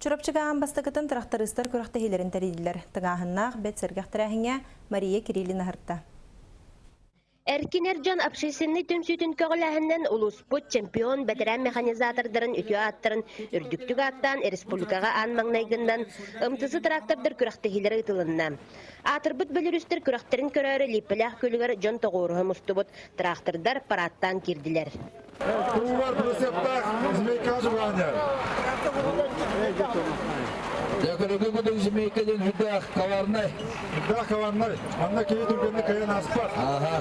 Чурапчыга аан бастакытын тырахтарыыстар күрэхтэһиилэрин тэрийдилэр. Тыҥааһыннаах, бэрт сэргэх тэрээһиҥҥэ Мария Кириллина аһарта. Эркин эр дьон общественнай түмсүүтүн көҕүлээһининэн улууспут чемпион бэтэрээн механизатордарын үтүө ааттарын үрдүктүк ааттаан республикаҕа аан маҥнайгыннан МТС трактордар күрэхтэһиилэрэ ыытылынна. Аатырбыт бөлөрүүстэр күрэхтэрин көрөөрү Лииппэлээх күөлүгэр дьон тоҕуоруһа мустубут трактордар параадтаан киирдилэр. Тугар прицептаах змейка жевания. Дьакырыгы кудук змейка диэн үрдээх коварнай. Үрдээх коварнай. Манна киһи түргэнник кыайан ааспат. Ага.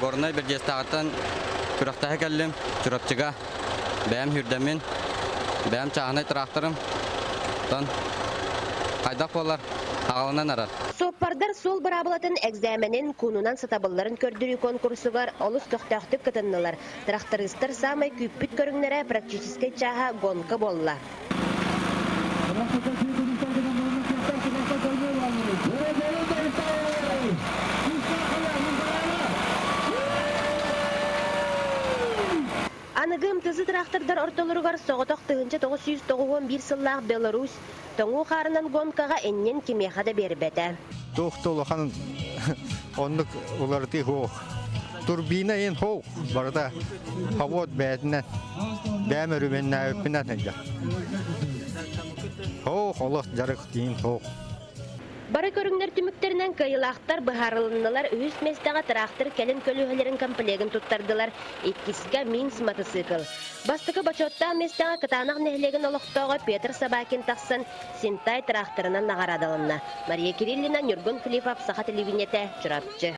Горнай Бэрдиэстээҕиттэн күрэхтэһэ кэллим Чурапчыга. Бэйэм хүрдэммин, бэйэм чааһынай тыраахтарым. Тон хайдах буолар, аҕалынан арар. Суоппардар суол быраабылатын экзаменин куунунан сатабылларын көрдөрүү конкурсугар олус көхтөөхтүк кытыннылар. Тырахтарыыстар саамай күүппүт көрүҥнэрэ практическай чааһа гонка буолла. Аныгы МТЗ тыраахтардар ортолоругар соҕотох 1991 сыллаах Беларусь тоҥуу хаарынан гонкаҕа иннин кимиэхэ да биэрбэтэ. Туох да улахан оннук уларытыы суох. Турбина иһин суох барыта хобуот бэйэтинэн бэйэм өрүмэннээбиппинэн сылдьар. Суох олох дьарык диин суох. Бары көрүҥнэр түмүктэринэн кыайыылаахтар быһаарылыннылар, үһүс миэстэҕэ тыраахтыр кэлин көлүөһэлэрин комплегын туттардылар, иккискэ Минс матасыыкыл. Бастакы бочуоттаах миэстэҕэ Кытаанах нэһилиэгин олохтооҕо Петр Собакин тахсан Синтай тыраахтырынан наҕараадаланна. Мария Кириллина, Ньургун Филиппов, Саха телевидениетэ, Чурапчы.